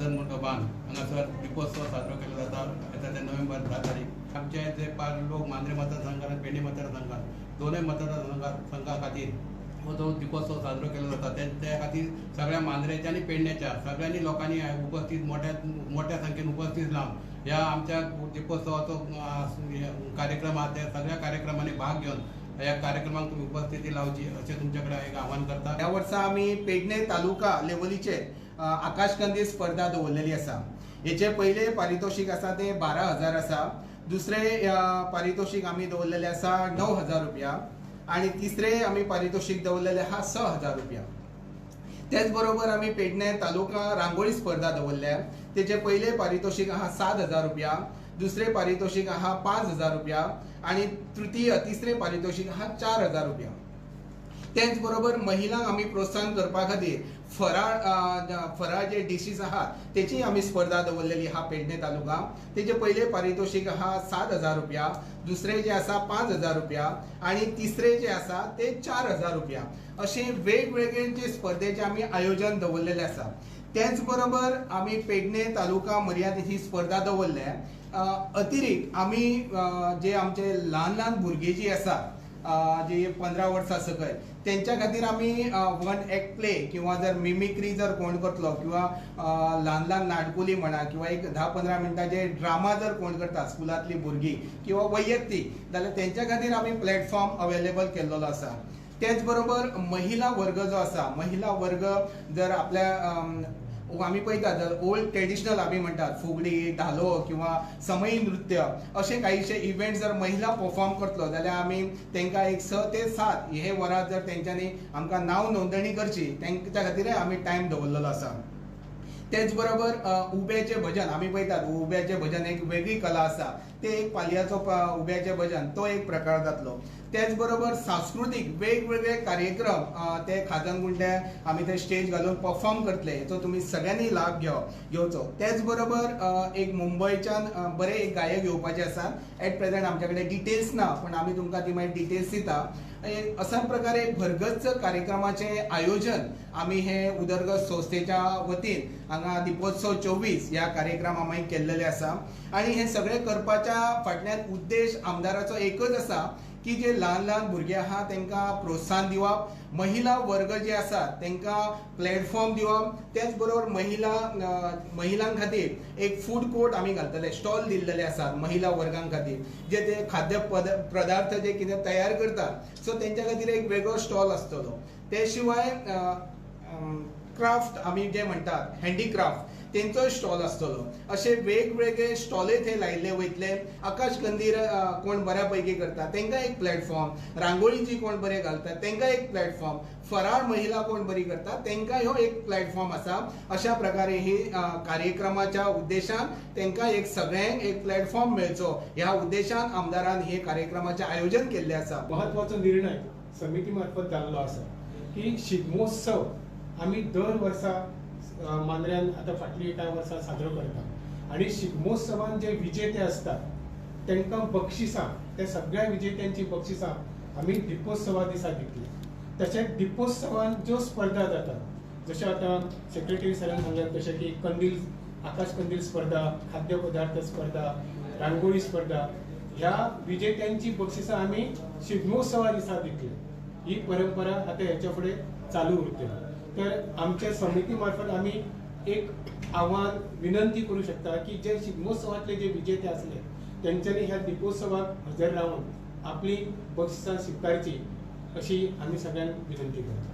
खाजनगुंटो बांद हांगासर दिपोत्सव साजरो केलो जाता. येता ते नोव्हेंबर 10 तारीख. आमचे जे लोक मांद्रे मतदारसंघात आनी पेडणे मतदारसंघात दोनूय मतदारसंघा संघा खातीर हो जो दिपोत्सव साजरो केलो जाता, त्या खातीर सगळ्या मांद्रेच्या आनी पेडण्याच्या सगळ्यांनी लोकांनी उपस्थित मोठ्या मोठ्या संख्येन उपस्थित रावन ह्या आमच्या दिपोत्सवाचो कार्यक्रम आहा त्या सगळ्या कार्यक्रमांनी भाग घेवन ह्या कार्यक्रमाक तुमी उपस्थिती लावची अशें तुमचे कडेन एक आव्हान करता. ह्या वर्सा आमी पेडणे तालुका लेवलीचेर आकाशकंदील स्पर्धा दवरलेली आसा. हेचे पयले पारितोषीक आसा ते 12,000 आसा, दुसरे पारितोषीक आमी दवरलेले आसा 9,000 रुपया आनी तिसरे आमी पारितोषीक दवरलेले आहा 6,000 रुपया. तेच बरोबर आमी पेडणे तालुका रांगोळी स्पर्धा दवरल्या, तेचे पयले पारितोषीक आहा 7,000 रुपया, दुसरे पारितोषीक आहा 5,000 रुपया आनी तिसरे पारितोषीक आहा 4,000 रुपया. तेच बरोबर महिलांक आमी प्रोत्साहन करपा खातीर फराळ जे डिशीज आहात तेची आमी स्पर्धा दवरलेली आहा पेडणे तालुका. तेचे पयले पारितोषीक आहा 7,000 रुपया, दुसरे जे आसा 5,000 रुपया आनी तिसरे जे आसा ते 4,000 रुपया. अशे वेगवेगळे जे स्पर्धेचे आमी आयोजन दवरलेले आसा. तेच बरोबर आमी पेडणे तालुका मर्यादीत ही स्पर्धा दवरल्या. अतिरिक्त आमी जे आमचे ल्हान ल्हान भुरगीं जी आसा जी 15 वर्सां सकयल तेंच्या खातीर आमी वन एक्ट प्ले किंवा जर मिमिक्री जर कोण करतलो किंवा ल्हान ल्हान नाटकुली म्हणा किंवा एक 10-15 मिनटांचे ड्रामा जर कोण करता स्कुलांतली भुरगीं किंवा वैयक्तीक जाल्यार तेंच्या खातीर आमी प्लॅटफॉर्म अवेलेबल केल्लो आसा. तेच बरोबर महिला वर्ग जो आसा, महिला वर्ग जर आपल्या आमी पळयतात जर ओल्ड ट्रेडिशनल आमी म्हणटात फुगडी, धालो किंवा समयी नृत्य अशे काहीशे इव्हेंट जर महिला परफॉर्म करतलो जाल्यार आमी तांकां एक 6 ते 7 हे वरां जर तेंच्यांनी आमकां नांव नोंदणी करची तेंच्या खातीरय आमी टायम दवरलेलो आसा. तेच बरोबर उब्याचें भजन आमी पळयतात, उब्याचें भजन एक वेगळी कला आसा, ते एक पालयाचो उब्याचें भजन तो एक प्रकार जातलो. तेच बरोबर सांस्कृतीक वेगवेगळे कार्यक्रम ते खाजनगुंड्या आमी ते स्टेज घालून परफॉर्म करतले, हेचो तुमी सगळ्यांनी लाभ घेवचो. तेच बरोबर एक मुंबयच्यान बरे एक गायक येवपाचे आसा. एट प्रेझेंट आमच्या कडेन डिटेल्स ना, पण आमी तुमकां ती मागीर डिटेल्स दिता. अशा प्रकारे भरगच्च कार्यक्रमाचें आयोजन आमी हे उदरगत संस्थेच्या वतीन हांगा दिपोत्सव 24 ह्या कार्यक्रम आमी केल्लेले आसा. आनी हे सगळें करपाच्या फाटल्यान उद्देश आमदाराचो एकच आसा की जे ल्हान ल्हान भुरगे आहा तांकां प्रोत्साहन दिवप, महिला वर्ग जे आसा तांकां प्लॅटफॉर्म दिवप, तेच बरोबर महिलां खातीर एक फूड कोर्ट आमी घालतले, स्टॉल दिल्लेले आसात महिला वर्गां खातीर, जे ते खाद्य पदार्थ जे कितें तयार करतात सो तेंच्या खातीर एक वेगळो स्टॉल आसतलो. ते शिवाय क्राफ्ट आमी जे म्हणटात हँडीक्राफ्ट तेंचोय स्टॉल आसतलो. अशे वेगवेगळे स्टॉलय थंय लायिल्ले वयतले. आकाश कंदीर कोण बऱ्या पैकी करता तेंकां एक प्लॅटफॉर्म, रांगोळी जी कोण बरे घालता तेंकां एक प्लॅटफॉर्म, फराळ महिला कोण बरी करता तेंकां ह्यो एक प्लॅटफॉर्म आसा. अशा प्रकारे ही कार्यक्रमाच्या उद्देशान तेंकां एक सगळ्यांक एक प्लॅटफॉर्म मेळचो ह्या उद्देशान आमदारान हे कार्यक्रमाचें आयोजन केल्लें आसा. महत्वाचो निर्णय समिती मार्फत जाल्लो आसा की शिगमोत्सव आमी दर वर्सा मांद्र्यान आतां फाटलीं कांय वर्सां साजरो करता आनी शिगमोत्सवान जे विजेते आसतात तांकां बक्षिसां, त्या सगळ्या विजेत्यांची बक्षिसां आमी दिपोत्सवा दिसा दितले. तशेंच दिपोत्सवान ज्यो स्पर्धा जातात जशें आतां सेक्रेटरी सरान सांगलें तशें की कंदील, आकाश कंदील स्पर्धा, खाद्य पदार्थ स्पर्धा, रांगोळी स्पर्धा, ह्या विजेत्यांची बक्षिसां आमी शिगमोत्सवा दिसा दितले. ही परंपरा आतां हेच्या फुडें चालू उरतली. तर आमच्या समिती मार्फत आमी एक आव्हान विनंती करूं शकता की जे शिगमोत्सवांतले जे विजेते आसले तेंच्यांनी ह्या दिपोत्सवाक हजर रावन आपली बक्षिसां स्विकारची अशी आमी सगळ्यांक विनंती करता.